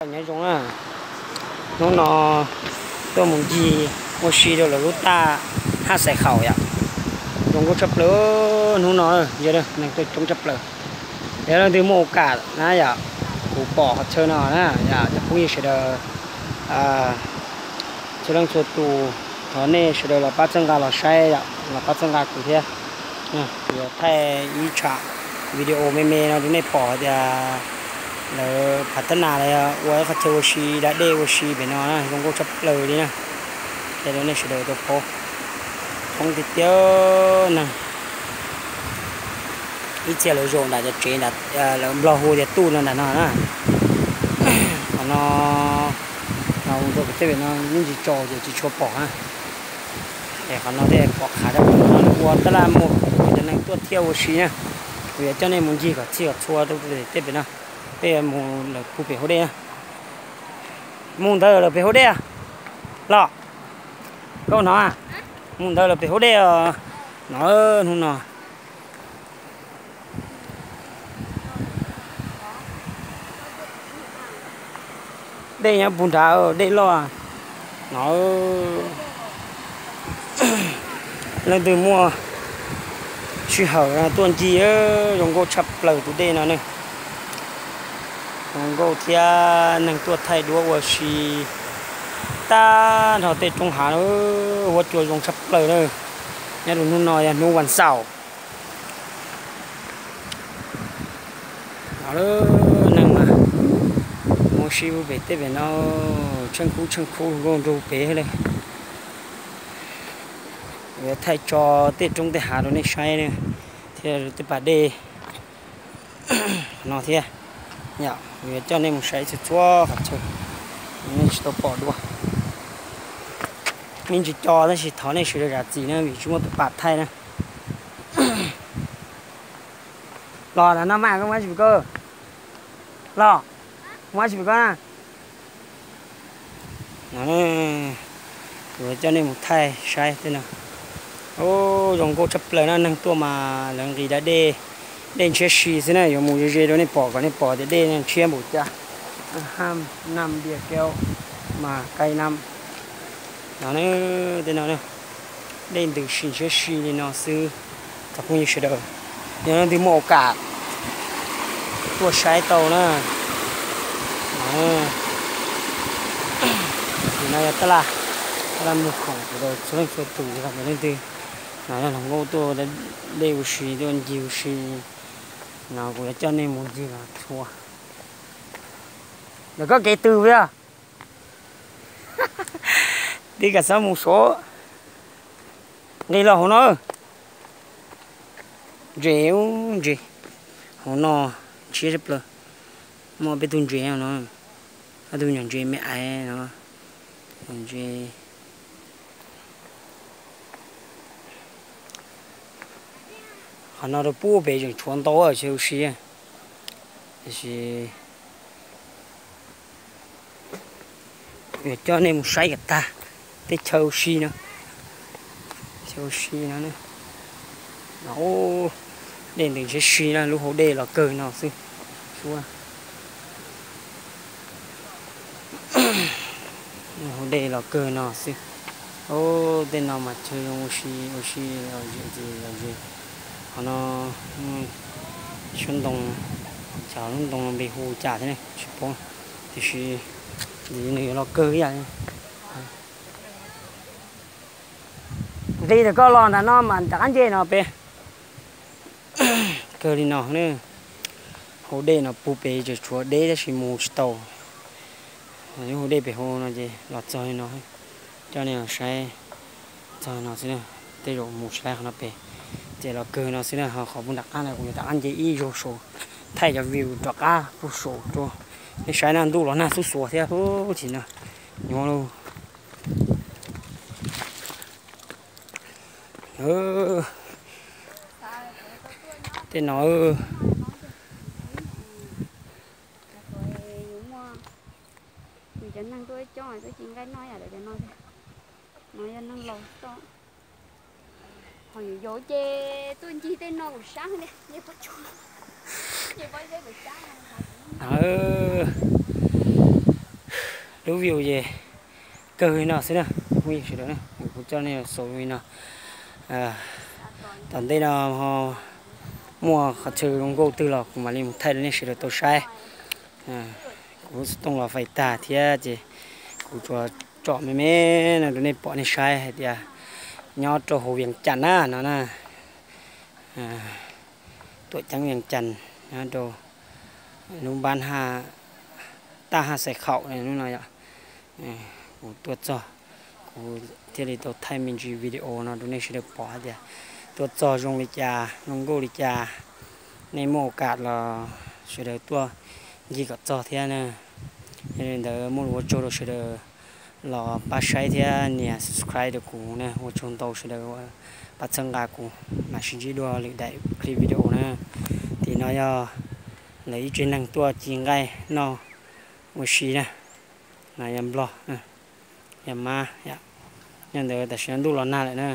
Nyob zoo na, hnub no tuaj mus ncig ua si rau lawv lub taj Haj Xais Khaum yom. Zoo nkauj tshaj plaws hnub no, yog neeg tuaj coob tshaj plaws. Yog leej twg muaj ua kam na yom, kuv pom qhov chaw no na yom, cov phooj ywg sawv daws txhua leej txhua tus, thov nej sawv daws los pab txhawb nqa los saib yom, los pab txhawb nqa kuv thiab. Kuv yuav thaij ib tsham video me me no rau nej pom tias lawv phav tab nas los ua ib qhov chaw ua si da dej ua si pem no na, zoo nkauj tshaj plaws li na. Ces rau nej sawv daws tau paub, coob tiag tiag na. Ib txhia lawv zaum nram cov tsev, lawv Nplog hu tias tuj no nram no na. Qhov no, no rau pem tej pem no yeej tsis tsaus ces tsis tshua pom na. Es qhov no tej pom qhav rau no ua tab laj muaj cov neeg tuaj thiab ua si na. Kuv yuav coj nej mus ncig kom txhij kom txhua rau tej pem no. Peb yuav mus lawm puag pem hauv dej na. Mus ntawd lawm pem hauv dej los? Koj hnov, mus ntawd lawm pem hauv dej os. No, hnub no dej nyob puag nrad, dej loj no. Leej twg muaj sij hawm tuaj ncig, zoo nkauj tshaj plaws tus dej no ne. Zoo nkauj thiab neeg tuaj thaij duab ua si tag nrho tej roob hav, huab cua zoo tshaj plaws na. Nyob rau hnub no yog hnub vas xaum. Neeg mas mus ua si puag pem tej pem no, tsheej khub tsheej khub nkauj nrug pem li. Yuav thaij tso tej roob tej hav rau nej saib thiab tej pas dej no thiab. Yog yuav coj nej mus saib txhua txhua qhov chaw, nej tsis tau pom dua. Me ntsis co tab sis thov nej sawv daws zam txim na vim tsis muaj tus pam thaij na. Los ntawm no mas koj mus ua si pem ko. Los, mus ua si pem ko na. No, kuv coj nej mus thaij saib tej no. Zoo nkauj tshaj plaws na, neeg tuaj mas lawv nqis da dej, dej ntshiab si xwb na, yuav mus ze ze rau nej pom kom nej pom tias dej ntshiab npaum cas. Haj nam npias keo mas kais nam. No, tej no dej ntws si ntshiab si li no xwb. Cov phooj ywg sawv daws, yog leej twg muaj ua kam tuaj saib tau na. Tim no yog tab laj, tab laj muag khoom sawv daws txhua leej txhua tus, yog leej twg no yog hluas nkauj tuaj da dej ua si tuaj ncig ua si no kuv yuav coj nej mus ncig los txhua. Ntawm koj kev twg yog? Tib kam xob mus suav. Nqis los hauv no. Ntses, ntses hauv no ntshiab tshaj plaws. Muaj peb tug ntses no, ob tug nyuam ntses me aiv no. Ntses qhov no rau puag pem tseem tshuav ntau chaw ua si, tiam sis yuav coj nej mus saib kom tag tej chaw ua si no. Chaw ua si no, dej ntws ntshiab si na, lub hauv dej los kawg no xwb. Lub hauv dej los kawg no xwb. Tej no mas chaw zoo ua si, ua si los zem ces los zem. Qhov no xyoob ntoo, xyov lub ntoo no npe hu cas thiab ne tsis paub, tiam sis nws yuav los kawg ib yam. Nqis ntawm koj los ntawm no mas rov qab nce no pem. Kawg li no, hauv dej no puag pem tseem tshuav deb tab sis mus tsis tau. Lub hauv dej pem hauv no ces los txog li no, coj nej los saib txog no xwb na. Tej zaum mus tsis laib qhov no pem, ces los kawg no xwb na. Ho qhov puag nram qab no kuv yuav rov qab nce ib zaug saum, thaij cov view rov qab puag saum rau nej saib na. Ntuj los nag xub xuas thiab, ub, tsis no, nyuaj lauj. Tej no, cov neeg tuaj coob twb tsis nqaij noj yam lawv cov no tiag. No yog neeg laus toj. Ho yuav yau ces tuaj ncig tej no kuv sab li, nce pob tsuas, nce pob zeb kuv sab. Lub view ces kawg li no xwb na, phooj ywg sawv daws na, kuv coj nej xauj li no. Tom ntej no muaj qhov chaw zoo nkauj twg los kuv mam li mus thaij rau nej sawv daws tau saib. Kuv lub xov tooj los fais tag thiab ces kuv tsuas tsom me me no rau nej pom nej saib hais tias nyob rau hauv Vias Cas na no na. Tuam ceeb Vias Cas nyob rau lub npab Taj Haj Xais Khaum hnub no yom. Kuv tuaj txog, kuv thiaj li tau thaij me ntsis video no rau nej sawv daws pom hais tias tuaj txog zoo li cas, zoo nkauj li cas. Nej muaj ua kam los sawv daws tuaj ncig kom txog thiab na. Yog li ntawd muaj lus ua tsaug rau sawv daws los pab saib thiab nias subscribe rau kuv na. Ua tsaug ntau sawv daws pab txhawb nqa kuv, mam sib ntsib dua lwm daim clip video na. Tim no yog lawv ib tsev neeg tuaj ci nqaij noj ua si na. No yog nplog, yog mab. Yog ntawd tam sim no ntuj los nag lawm na.